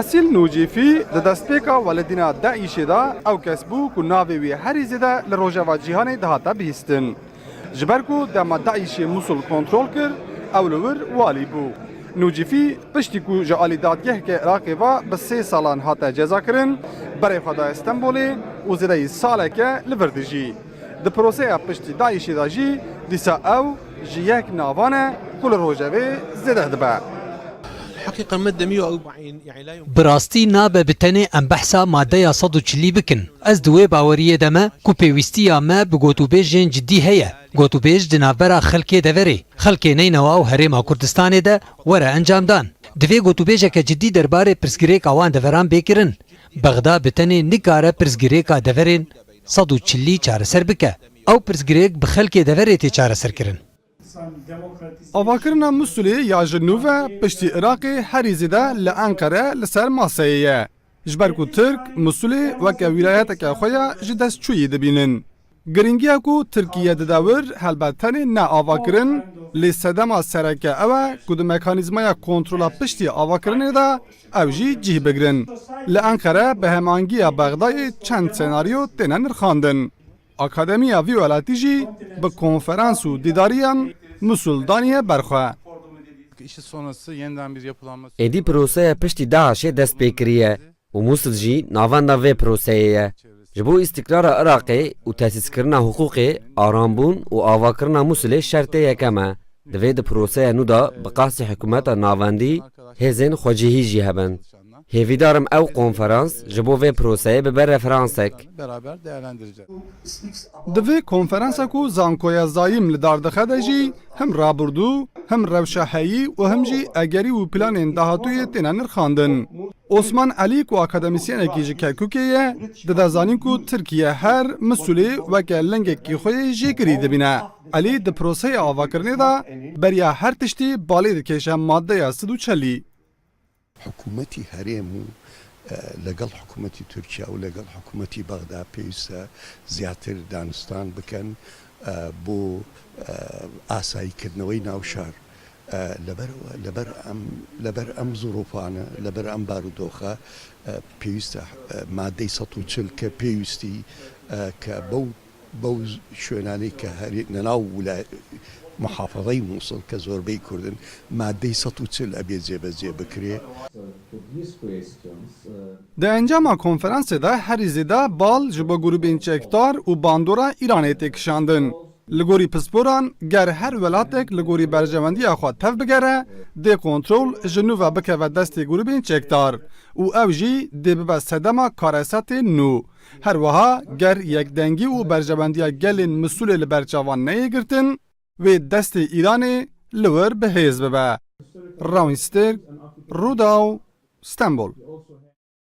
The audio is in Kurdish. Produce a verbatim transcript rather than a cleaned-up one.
Esîl Nûcîfî di destpêka welidîna DAIŞê de ew kes bû ku navê wî herî zêde li rojeva cîhanê dihate bihîstin. Ji ber ku dema DAIŞê Mûsul kontrol kir, ew li wir walî bû. Nûcîfî piştî ku ji alî dadgeheke Iraqê ve bi sê salan hate cezakirin, berê xwe daye Stenbolê û zêdeyî saleke li vir dijî. Di proseya piştî DAIŞê de jî dîsa ew ji yek navan e ku li rojevê zêde dibe. الحقيقة مادة مية وأربعين، يعني لا يمكن. Bi rastî nabe bi tenê em behsa madeya sed û çilî bikin. Ez di wê baweriyê de me ku pêwîstiya me bi gotûbêjên cidî heye. Gotûbêj di navbera xelkê deverê, xelkê Neynewa û Herêma Kurdistanê de were encamdan. Divê gotûbêjeke cidî derbarê pirsgirêka wan deveran bê kirin. Bexda bi tenê nikare pirsgirêka deverên sed û çilî çareser bike. Ew pirsgirêk bi xelkê deverê tê çareserkirin. Avakirina Mûsulê ya ji nû ve piştî Iraqê herî zêde li Enqere li ser maseyê ye. Ji ber ku Tirk Mûsulê weke wîlayeteke xwe ya ji dest çûyî dibînin. Girîngiya ku Tirkiye dide wir helbet tenê ne avakirin, lê sedema sereke ew e ku di mekanîzmaya kontrola piştî avakirinê de ew jî cih bigrin. Li Enqere bi hemangiya Bexdayê çend senaryo têne nirxandin. Akademiya vî welatî jî bi konferans û dîdariyan Mûsul daniye ber xwe. İşi sonrası yeniden bir yapılanma Êdî proseya piştî DAIŞê dest pê kiriye û Mûsil jî navenda vê proseyê ye. Ji bo îstikrara Iraqê û tesîskirina hiqûqê, arambûn û avakirina Mûsilê şertê yekem e. Divê di proseya nû de bi qasî hikûmeta navendî hêzên xwecihî jî hebin. Hêvîdar im ew konferans ji bo vê proseyê bibe referansek. Beraber değerlendireceğiz. Di vê konferansa ku Zankoya Zayîm li dar dixe de jî him rabirdû, him rewşa heyî û him jî egerî û planên dahatûyê têne nirxandin. Osman Elî ku akademîsyenekî ji Kerkûkê ye, dide zanîn ku Tirkiye her Misulê weke lingekî xwe yê jêkirî dibîne. Elî di proseya avakirinê de beriya her tiştî balê dikêşe maddeya sed û çelî. حکوومەتی هەرێم و، ئە، لەگەڵ حکوومەتی تورکیا و لەگەڵ حکوومەتی بەغدا پێویستە زیاتر دانوستان بکەن، ئە، بۆ، ئە، ئاساییکردنەوەی ناوشار. ئە، لەبەرەوە، لەبەر ئەم، لەبەر ئەم زوروفانە، لەبەر ئەم بارودۆخە، ئە، پێویستە، ئە، مادەی سەد و چل کە پێویستی، ئە، کە بەو، بەو شوێنانەی کە هەرێ-، لەناو ولا-، محافظەی موسڵ کە زۆربەی کوردن، مادەی سەد و چل ئەبێ جێبەجێ بکرێ. Di encama konferansê de herî zêde bal ji bo grûbên çekdar û bandora Îranê tê kişandin. Li gorî pisporan, ger her welatek li gorî berjewendiya xwe tev bigere, dê kontrol ji nû ve bikeve destê grûbên çekdar û ew jî dê bibe sedema karesetên nû. Her wiha ger yekdengî û berjewendiya gelên Misulê li ber çavan neyê girtin, wê destê Îranê li wir bi hêz bibe. Rawîn Stirk, Rûdaw, Stenbol.